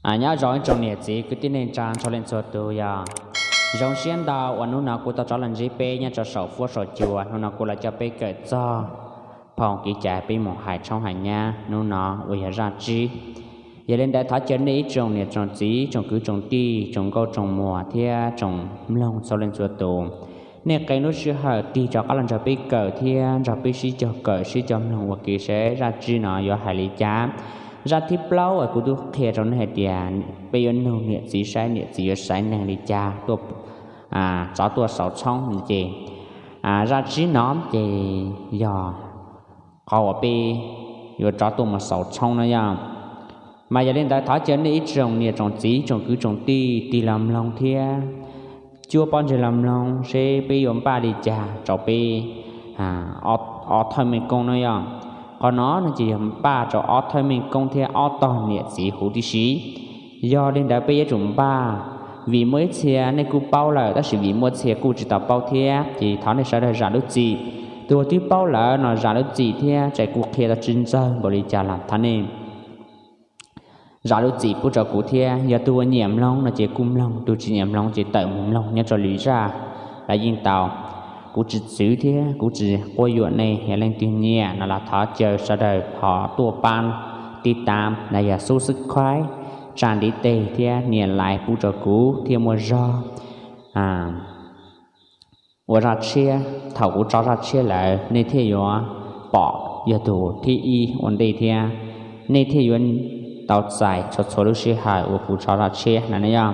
Nyob zoo ib tsoom niam txiv kwv tij neej tsa nrog leej txhua tus yog zoo siab ntau uas hnub no kuv tau rov los ntsib peb nyob rau saum fuab saum cua. Hnub no kuv los coj peb kawm txog phoo kev cai peb mus hais tshoob hais nyab hnub no uas yog zaj tsib. Yog li ntawd thov caw nej ib tsoom niam tsoom txiv tsoom kwv tsoom tij tsoom nkauj tsoom muam thiab tsoom mloog txhua leej txhua tus, nej qee lub sij hawm tig rov qab los nrog peb kawm thiab nrog peb sib cog kawm sib cog mloog ua ke seb zaj tsib no yuav hais li cas. Zaj thib plaub uas kuv twb qhia rau nej hais tias peb yuav nug niam txiv saib niam txiv yuav xaiv neeg li cas tuaj, rov tuaj xaus tshoob ces zaj tsib no ces yog qhov uas peb yuav rov tuaj mus xaus tshoob no yog. Mas yog li ntawd thov caw nej ib tsoom niam tsoom txiv tsoom kwv tsoom tij tig los mloog thiab cuab pob ntseg los mloog seb peb yuav npaj li cas rau peb ob thawj meej koob no yog. Qhov no no ces yog npaj rau ob thawj meej koob thiab ob tog niam txiv huv tib si. Yog li ntawd peb yuav tsum npaj, vim muaj ib txhia nej kuj paub lawm tab sis vim muaj txhia kuj tsis tau paub thiab ces thov nej sawv daws zam lub txim. Tus uas twb paub lawm no zam lub txim thiab txawm kuv qhia tau tsis ntxaws npaum li cas los thov nej zam lub txim pub rau kuv thiab. Yog tus uas nyiam mloog no ces kuj mloog, tus tsis nyiam mloog ces tawm mus mloog nyob rau lwm zaj los yeej tau. Kuv tsis txwv thiab kuv tsis quab yuam nej, yog leej twg nyiam no los thov caw sawv daws ho tuaj pab tib tab los yog subscribe tsa ntiv tes thiab nias like pub rau kuv thiaj muaj zog ua zaj tshiab. Thaum kuv tso zaj tshiab lawm nej thiaj yuav pom yog tus thib ib ua ntej thiab nej thiaj yuav tau txais txhua txhua lub sij hawm uas kuv tso zaj tshiab no na yog.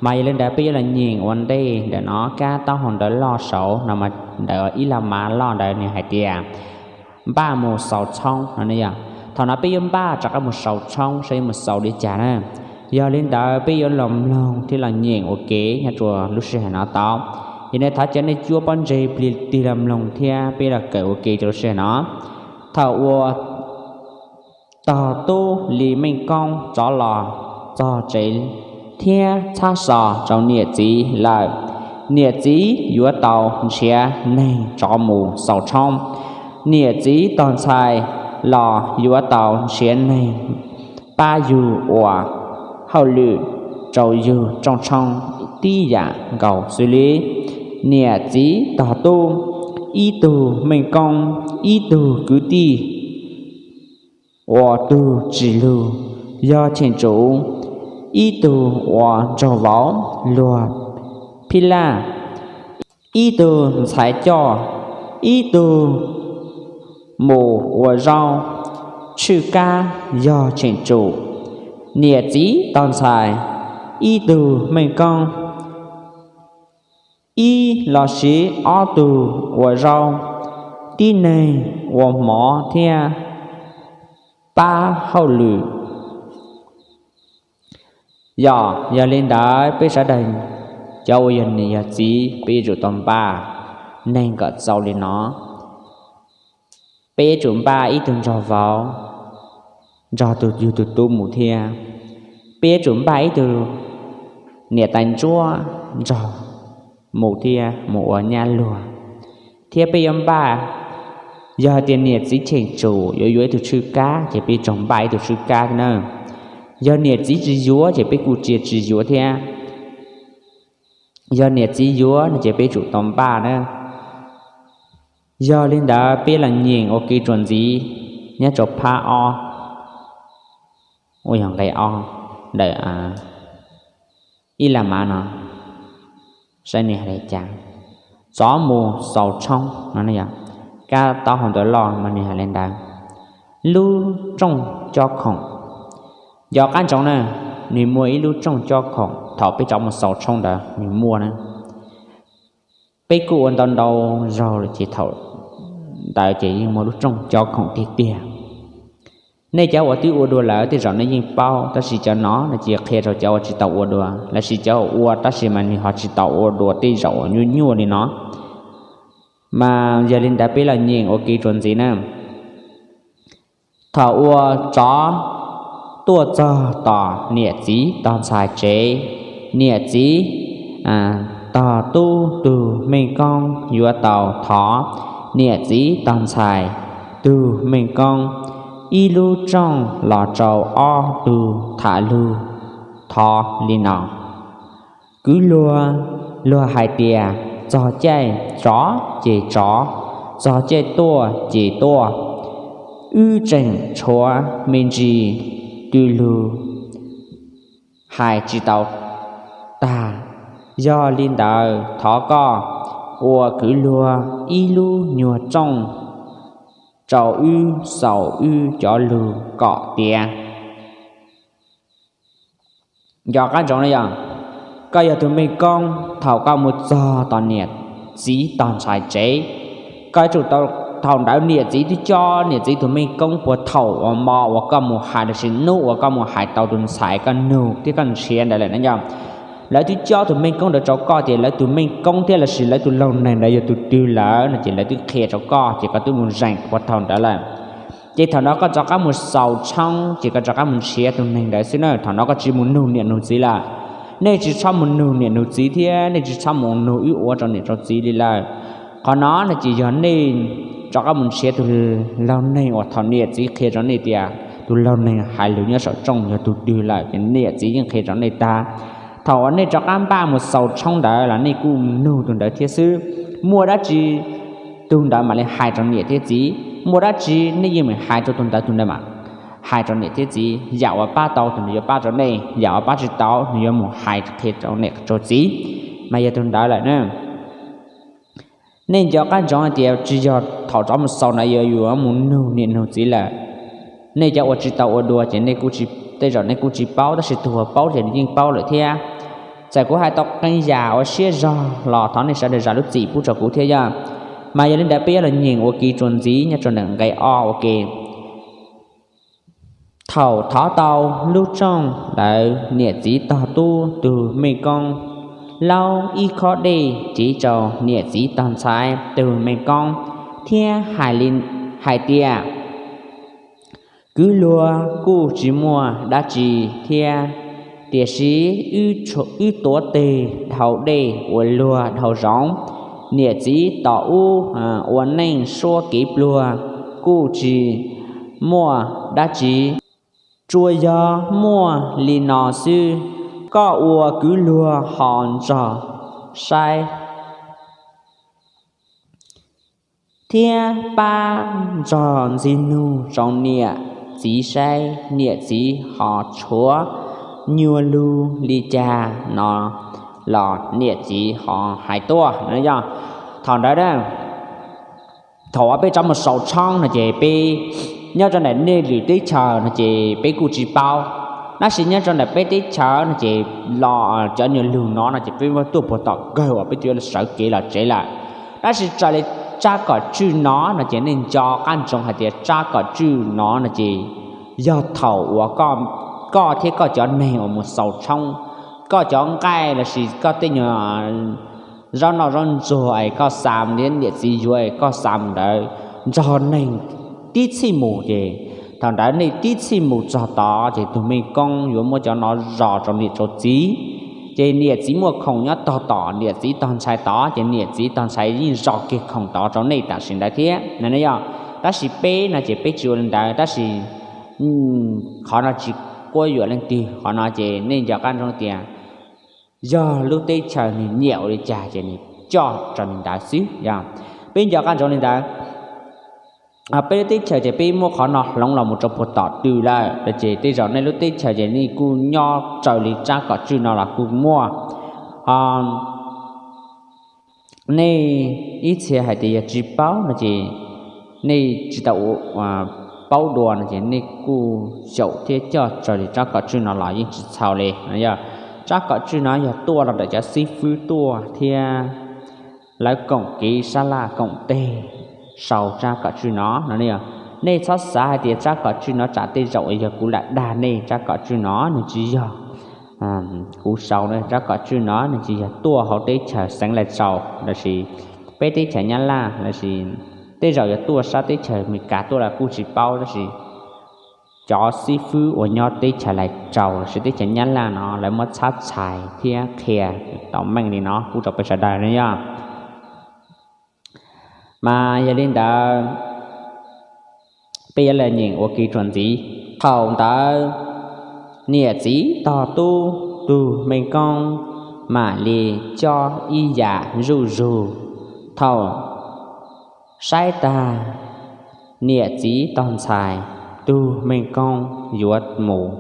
Mas yog li ntawd peb yuav los nyeem ua ntej ntawm no kab taub hau ntawv loj saud no, ntawm ib laj mav loj ntawd nws hais tias npaj mus xaus tshoob no na yog. Thaum no peb yuav npaj rov qab mus xaus tshoob saib yuav mus xaus li cas na. Yog li ntawd peb yuav los mloog thiab los nyeem ua ke nyob rau lub sij hawm no tau. Yog li thov caw nej cuab pob ntseg plig tig los mloog thiab peb los kawm ua ke rau lub sij hawm no. Thaum uas tog tub li meej koob rov los txog tsev thiab txhab so rau niam txiv lawm, niam txiv yuav tau nrhiav neeg rov mus xaus tshoob. Niam txiv tog ntxhais los yuav tau nrhiav neeg pab yug ua hauj lwm rau yug rooj tshoob tib yam nkaus xws li niam txiv tog tub, ib tug meej koob, ib tug kwv tij ua tug tsis lug yog cheem tsum, ib tug ua nraug vauv luag phij laj, ib tug ntxhais coj, ib tug mus ua zaub tshwj kab yog cheem tsum. Niam txiv tog ntxhais, ib tug meej koob, ib los sis ob tug ua zaub, tib neeg ua mov thiab pab hauj lwm. Yog, yog li ntawd peb sawv daws cov uas yog niam yog txiv peb yuav tsum tau npaj neeg kom txaus li no. Peb yuav tsum npaj ib tug nraug vauv nrog tus yug tus tub mus thiab. Peb yuav tsum npaj ib tug niam tais ntsuab nrog mus thiab mus ua nyab luag. Thiab peb yuav npaj, yog hais tias niam txiv cheem tsum yuav yuav ib tug tshwj kab ces peb tsuas npaj ib tug tshwj kab na. Yog niam txiv tsis yuav ces peb kuj tsis yuav thiab. Yog niam txiv yuav no ces peb tsum tau npaj na. Yog li ntawd peb los nyeem ua ke txuas ntxiv nyob rau phab ob uas yog nqe ob ntawm ib laj mav no, saib nws hais li cas. Txov mus xaus tshoob no, kab taub hau ntawv loj mas nws hais li ntawd. Lub rooj cob khoom, yog qab ntsoov na, nws muaj ib lub rooj cob khoom thaum peb rov mus xaus tshoob ntawd nws muaj na. Peb kuj ua ntau ntau zaug lawm ces thaum ntawd ces yeej muaj lub rooj cob khoom tiag tiag. Nej cov uas twb ua dua lawm tej zaum nej yeej paub, tab sis cov no no ces qhia rau cov uas tsis tau ua dua, lossis cov uas ua tab sis mas nws ho tsis tau ua dua tej zaum uas nyuaj nyuaj li no. Mas yog li ntawd peb los nyeem ua ke txuas ntxiv na. Thaum uas tsov tuaj txog tom niam txiv tog ntxhais tsev, niam txiv tog tub tug meej koob yuav tau thov niam txiv tog ntxhais tug meej koob ib lub rooj los rau ob tug tham lug thov li no: Kwv luag, luag hais tias txog caij tsov ces tsov, txog caij tuaj ces tuaj. Wb tseem tshuav me ntsis tw lug hais tsis tau tag. Yog li ntawd thov koj ua kwv luag ib lub nyuag rooj rau wb xaus wb cov lug kom tiav. Nco qab ntsoov na yog, koj yog tus mej koob, thaum koj mus txog tom niam txiv tog ntxhais tsev, koj yuav tsum tau, thaum ntawd niam txiv twb cob niam txiv tus mej koob puag thaum uas mo uas koj mus hais lossis hnub uas koj mus hais tau tus ntxhais koj nug thiab koj nrhiav ntawd lawm na yog. Lawv twb cob tus mej koob ntawd rau koj tias lawv tus mej koob thiab lossis lawv tus laug neeg ntawd yog tus twg lawm no ces lawv twb qhia rau koj ces koj twb mus zeem puag thaum ntawd lawm. Ces thaum no koj rov qab mus xaus tshoob ces koj rov qab mus nrhiav tus neeg ntawd xwb na, thaum no koj tsis mus nug niam nug txiv lawm. Nej tsis txhob mus nug niam nug txiv thiab nej tsis txhob mus nug wb ua rau niam rau txiv li lawm. Qhov no no ces yog nej rov qab mus nrhiav tus laug neeg uas thaum niam txiv qhia rau nej tias tus laug neeg hais lus nyob saum rooj yog tus twg lawm ces niam txiv yeej qhia rau nej tag. Thaum uas nej rov qab npaj mus xaus tshoob ntawd los nej kuj nug tus ntawd thiab xwb. Muaj dab tsi tus ntawd mam li hais rau niam thiab txiv, muaj dab tsi nej yeej meem hais rau tus ntawd, tus ntawd mam hais rau niam thiab txiv. Yam uas pab tau tus ntawd yuav pab rau nej, yam uas pab tsis tau nws yuav mus hais qhia rau niam rau txiv, mas yog tus ntawd lawm na. Nej nco qab ntsoov hais tias tsis yog thaum rov mus xaus ntawd yuav yuav mus nug niam nug txiv lawm. Nej cov uas tsis tau ua dua ces nej kuj tsis, tej zaum nej kuj tsis paub, tab sis tus uas paub ces nws yeej paub lawm thiab. Txawm kuv hais tau qee yam uas siab zog los thov nej sawv daws zam lub txim pub rau kuv thiab yog. Mas yog li ntawd peb yuav los nyeem ua ke txuas ntxiv nyob rau ntawm nqe ob ua ke. Thaum thov tau lub rooj ntawd niam txiv tog tub tus mej koob laub ib khob dej cev rau niam txiv tog ntxhais tus mej koob thiab hais li, hais tias, kwv luag kuj tsis muaj dab tsi thiab, tiam sis wb tuav teg dhau dej uas luag dhau zoov, niam txiv tom ub ua neej suab kev pluag kuj tsis muaj dab tsi. Tsuas yog muaj li no xwb, koj ua kwv luag ho nrog saib thiab pab nrog ntxig nug rau niam txiv saib niam txiv ho tshuav nyuag lug li cas no los niam txiv ho hais tuaj no yog. Thaum ntawd na, thaum uas peb rov mus xaus tshoob no ces peb nyob rau ntawm nej lwm teb chaws no ces peb kuj tsis paub, tab sis nyob rau ntawm peb teb chaws no ces los cov nyuag lug no no ces peb muab tuaj puag tom kawg uas peb twb yuav sawv kev los tsev lawm. Tab sis raws li tsab kom tswj no no ces nej nco qab ntsoov hais tias tsab kom tswj no no ces yog thaum uas koj thiab koj cov neeg uas mus xaus tshoob, koj cov nqaij lossis koj tej nyuag zaub noj zaub ntsuag es koj xa mus, niam txiv yuav es koj xa mus ntawd nrog neeg tib txhij mus ces thaum ntawd nej tib txhij mus txog tod ces tus mej koob yuav muab cov no zos rau niam rau txiv. Ces niam txiv muaj khoom nyob tog tom niam txiv tog ntxhais tod ces niam txiv tog ntxhais yeej zos kiag khoom tod rau nej tam sim ntawd thiab no yog. Tab sis peb no ces peb tsis ua li ntawd, tab sis qhov no tsis quab yuam leej twg, qhov no ces nej nco qab ntsoov tias yog lub teb chaws nws nyiam ua li cas ces nws coj raws li ntawd xwb yog. Peb nco qab ntsoov li ntawd. Peb lub teb chaws ces peb muab qhov no hloov los mus rau puag tom twg lawm no ces tej zaum nej lub teb chaws ces nej kuj nyob raws li tsab kom tswj no los kuj muaj. Nej ib txhia hais tias yog tsis paub no ces nej tsis tau paub dua no ces nej kuj xyaum thiab coj raws li tsab kom tswj no los yeej tsis txhaum li no yog. Tsab kom tswj no yog tuaj los ntawm cov xib fwb tuaj thiab lawv koom kev sab laj koom teg sau tsab kom tswj no no yog. Nej txhob xav hais tias tsab kom tswj no tsam tej zaum yog kuv lam dag nej, tsab kom tswj no nws tsis yog kuv sau, tsab kom tswj no nws tsis yog tuaj hauv teb chaws xeev Lais Tsaus lossis peb teb chaws Nyab Laj lossis tej zaum yog tuaj sab teb chaws Amelikas tuaj los kuj tsis paub, tab sis cov xib fwb uas nyob teb chaws Lais Tsaus lossis teb chaws Nyab Laj no lawv muab txhab txhais thiab qhia tau meej li no pub rau peb sawv daws no yog. Mas yog li ntawd, peb yuav los nyeem ua ke txuas ntxiv. Thaum ntawd niam txiv tog tub Tug Mej Koob mam li cob ib yam zuj zug. Thaum saib tag niam txiv tog ntxhais, tug Mej Koob yuav mus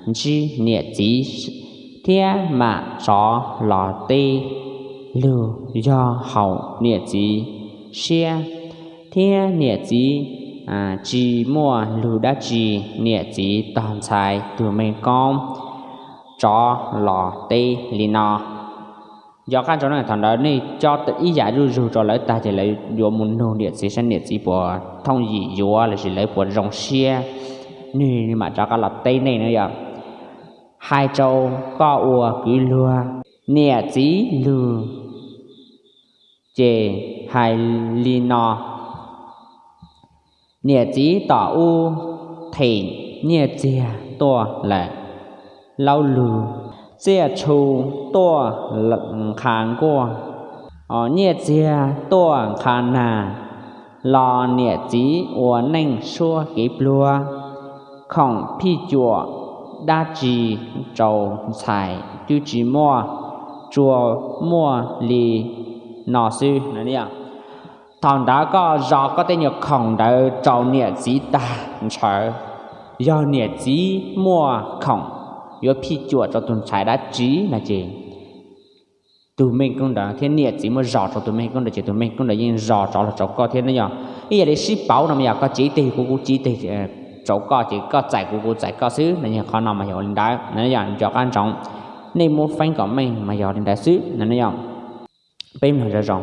ntsib niam txiv thiab mam rov los teb lug yog haum niam txiv siab, thiab niam txiv tsis muaj lug dab tsi. Niam txiv tog ntxhais tug Mej Koob rov los teb li no. Nco qab ntsoov, thaum ntawd nej cob ib yam zuj zug rau lawv tag ces lawv yuav mus nug niam txiv saib niam txiv puas thooj yim yuav lossis lawv puas zoo siab, nwg mam rov qab los teb nej no yog. Hais rau koj ua kwv luag, niam txiv lug ces hais li no: Niam txiv tom ub them nyiaj txiag tuaj lawm, laub lug txiaj tshu tuaj nqha nkuaj, nyiaj txiag tuaj nqha nag, los niam txiv ua neej suab kev pluag, khoom phij cuam dab tsi rau ntxhais twb tsis muaj, tsuas muaj li no xwb. Thaum ntawd koj zov koj tej nyuag khoom ntawd rau niam txiv tag ntshaw, yog niam txiv muaj khoom yuav phij cuam rau tug ntxhais dab tsi no ces tug Mej Koob ntawd thiab niam txiv muab zov rau tug Mej Koob ntawd ces tug Mej Koob ntawd yeej zov rov los rau koj thiab no yog. Ib yam li sib pauv no mas yog koj cev teg kuv, kuv cev teg rau koj ces koj txais kuv, kuv txais koj xwb no. Yog qhov no mas yog li ntawd no yog, nco qab ntsoov, nej muab feeb kom meej mas yog li ntawd xwb no yog. Peb mloog zoo zoo.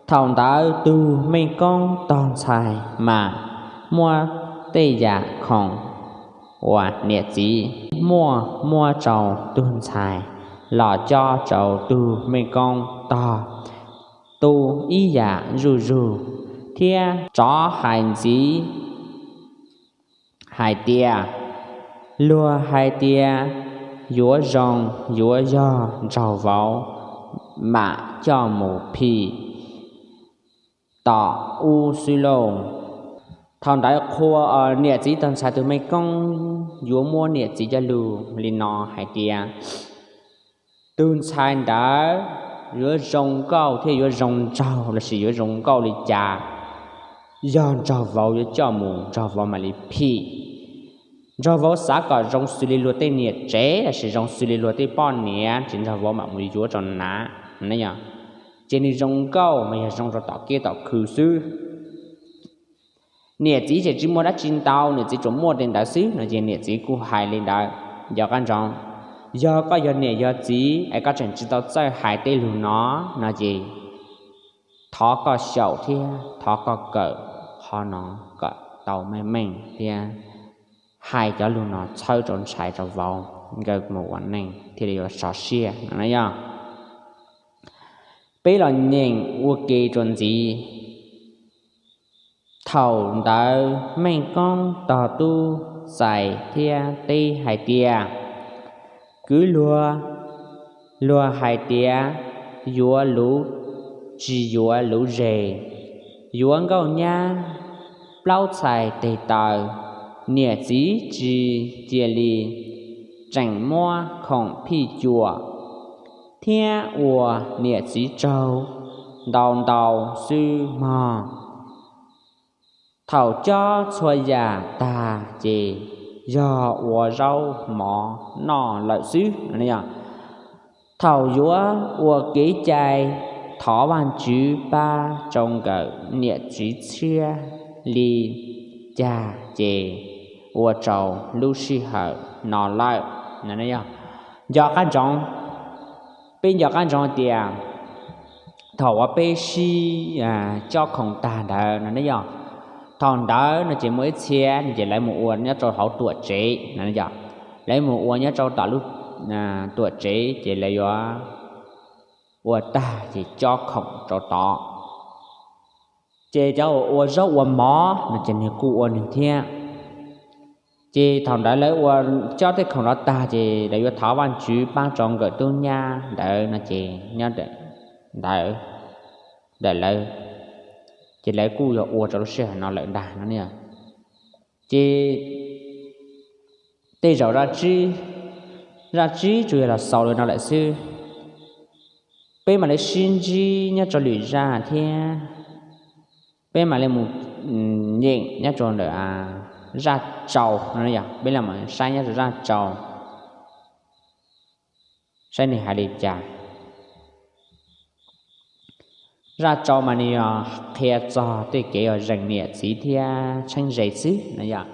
Thaum ntawd tug Mej Koob tog ntxhais mas muab tej yam khoom uas niam txiv muaj muab rau tug ntxhais los cob rau tug Mej Koob tog tu ib yam zuj zug, thiab rov hais ntxiv hais tias, luag hais tias yuav zoo yuav yog nraug vauv mam coj mus phim tom ub xwb lauj. Thaum ntawd qhua niam txiv tog ntxhais tug Mej Koob yuav muab niam txiv cov lus li no hais tias, tug ntxhais ntawd yuav zoo nkauj thiab yuav zoo nraug lossis yuav zoo nkauj li cas, yog nraug vauv yuav coj mus nraug vauv mam li phim. Nraug vauv xav kom zoo xws li luag tej niam tsev lossis zoo xws li luag tej poj niam ces nraug vauv mam mus yuav rau na. Ces nws zoo nkauj mas yog zoo rau tom kiab tom khw xwb. Niam txiv ces tsis muaj dab tsi ntau, niam txiv tsuas muaj li ntawd xwb no ces niam txiv kuj hais li ntawd. Nco qab ntsoov, yog koj yog niam yog txiv es koj tseem tsis tau txawj hais tej lus no no ces thov koj xyaum thiab thov koj kawm qhov no kom tau meej meej thiab hais cov lus no txhawb rau ntxhais rau vauv nkawd mus ua neej thiaj li yuav sov siab no yog. Peb los nyeem ua ke rau ntxiv. Thaum ntawd Meej Koob tog tub txais thiab teb hais tias, kwv luag, luag hais tias yuav luv tsis yuav luv zes, yuav nkauj nyab plaub txhais tes taw, niam txiv tsis cia li, tseem muab khoom phij cuam thiab ua niam txiv tsaug ntau ntau xwb mog. Thaum cob txhua yam tag ces yog ua zaub mov noj lawm xwb. Thaum yuav ua kev cai thov Vajtswv pab rau nkawm niam txiv tshiab li cas ces ua rau lub sij hawm no lawm. Nco qab ntsoov, peb nco qab ntsoov hais tias thaum uas peb sib cob khoom tag ntawd no yog, thaum ntawd no ces muaj ib txhia no ces lawv mus ua nyob rau hauv tuam tsev no yog, lawv mus ua nyob rau tom lub tuam tsev ces lawv yuav ua tag ces cob khoom rau tod. Ces cov uas ua zaub ua mov no ces nws kuj ua nws thiab. Ces thaum ntawd lawv ua cob tej khoom no tag ces lawv yuav thov Vajtswv pab rau nkawm tub nyab ntawd no ces nyob ntawd, ntawm lawv, ces lawv kuj yuav ua rau lub sij hawm no lawm ntag no. Ces tej zaum zaj tsib Zaj tsib tsuas yog los xaus li no lawm xwb. Peb mam li sib ntsib nyob rau lwm zaj thiab peb mam li mus nyeem nyob rau ntawm zaj rau no, peb mam saib nyob rau zaj rau saib nws hais li cas. Zaj rau mas nws yog qhia txog tej kev uas zeem niam txiv thiab tsheeb ze xwb no yom.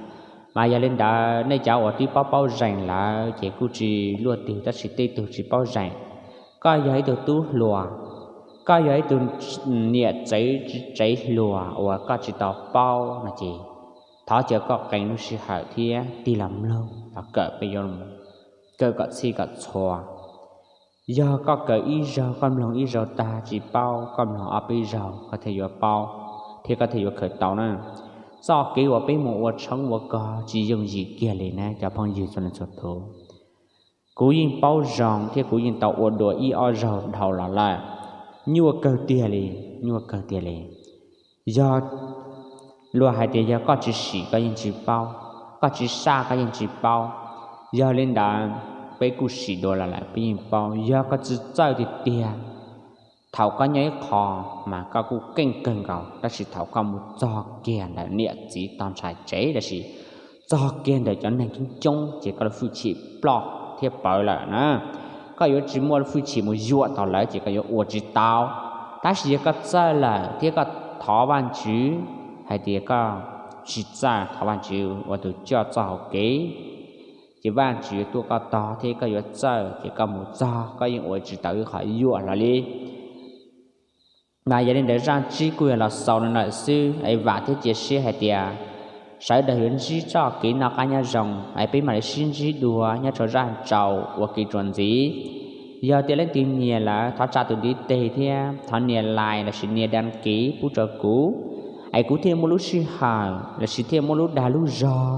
Mas yog li ntawd nej cov uas twb paub paub zeem lawm ces kuj tsis luaj twg, tab sis tej tug tsis paub zeem, koj yog ib tug tub hluas, koj yog ib tug niam tsev tsev hluas uas koj tsis tau paub no ces thov caw koj qee lub sij hawm thiab tig los mloog los kawm, peb yuav kawm kom txhij kom txhua. Yog koj kawm ib zaug, koj mloog ib zaug tag tsis paub, koj mloog ob peb zaug koj thiaj yuav paub thiab koj thiaj yuav khaws tau na. Txoj kev uas peb mus ua tshoob ua kos tsis yooj yim kiag li na cov phooj ywg txhua leej txhua tus. Kuv yeej paub zoo thiab kuv yeej tau ua dua ib ob zaug dhau los lawm. Nyuaj kawg tiag li, nyuaj kawg tiag li. Yog luag hais tias yog koj tsis sim koj yeej tsis paub, koj tsis saj koj yeej tsis paub. Yog li ntawd peb kuj sim dua los lawm peb yeej paub. Yog koj tsis txawj tiag tiag, thaum koj nyob ib qho mas koj kuj keej kawg nkaus, tab sis thaum koj mus txog kiag ntawm niam txiv tog ntshai tsev los sis txog kiag ntawm cov neeg coob coob ces koj lub hwj chim ploj thiab pawv lawm na. Koj yuav tsis muaj lub hwj chim mus yuam tau lawv ces koj yuav ua tsis tau. Tab sis yog koj txawj lawm thiab koj thov Vajtswv hais tias koj tsis txawj, thov Vajtswv ua tus coj txoj hau kev, ces Vajtswv yuav tuaj koj tog thiab koj yuav txawj, ces koj mus txog koj yeej ua tsis tau ib qho yuam hlo li. Mas yog li ntawd zaj tsib kuj yog los xaus no lawm xwb es vam thiab cia siab hais tias sawv daws yuav ntsib txoj kev noj qab nyob zoo es peb mam li sib ntsib dua nyob rau zaj rau ua kev txuas ntxiv. Yog tias leej twg nyiam lawm thov tsa tus ntiv tes thiab thov nias like los sis nias đăng ký pub rau kuv, es kuv thiaj muaj lub sij hawm los sis thiaj muaj lub dag lub zog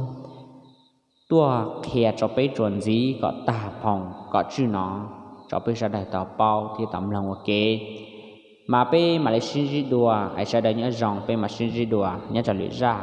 tuaj qhia rau peb txuas ntxiv kom tag phoo kom tswj no rau peb sawv daws tau paub thiab tau mloog ua ke. Mas peb mam li sib ntsib dua es sawv daws nyob zoo, peb mam sib ntsib dua nyob rau lwm zaj.